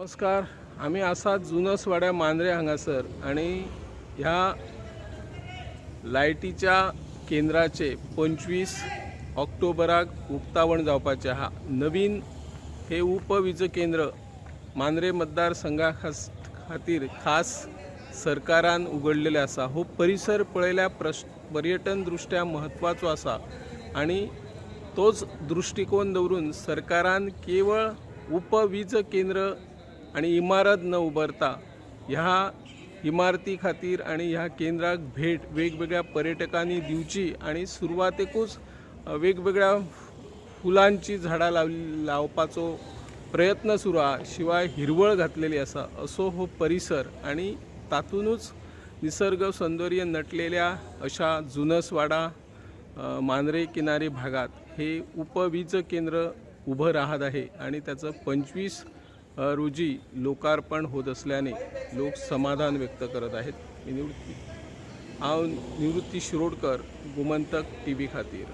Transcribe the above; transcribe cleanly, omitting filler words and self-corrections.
नमस्कार, आमी आसात जुनसवाड्या मांद्रे हांगासर आनी ह्या लायटीच्या केंद्राचे 25 ऑक्टोबराक उक्तावण जावपाचें आहा. नवीन हे उपवीज केंद्र मांद्रे मतदारसंघा खातीर खास सरकारान उगडलेलें आसा. हो परिसर पळयल्यार पर्यटन दृश्ट्या म्हत्वाचो आसा आनी तोच दृश्टिकोन दवरून सरकारान केवळ उपवीज केंद्र आनी इमारत न उबारता ह्या इमारती खातीर आनी ह्या केंद्राक भेट वेगवेगळ्या पर्यटकांनी दिवची आनी सुरवातेकूच वेगवेगळ्या फुलांची झाडां लावपाचो प्रयत्न सुरू आहा. शिवाय हिरवळ घातलेली आसा असो हो परिसर आनी तातूनच निसर्ग सौंदर्य नटलेल्या अशा जुनसवाडा मांद्रे किनारी भागात हे उपवीज केंद्र उभं राहत आहे आणि त्याचं 25 रोजी लोकार्पण होत असल्याने लोक समाधान व्यक्त करत आहेत. मी निवृत्ती हांव निवृत्ती शिरोडकर, गोमंतक टीव्ही खातीर.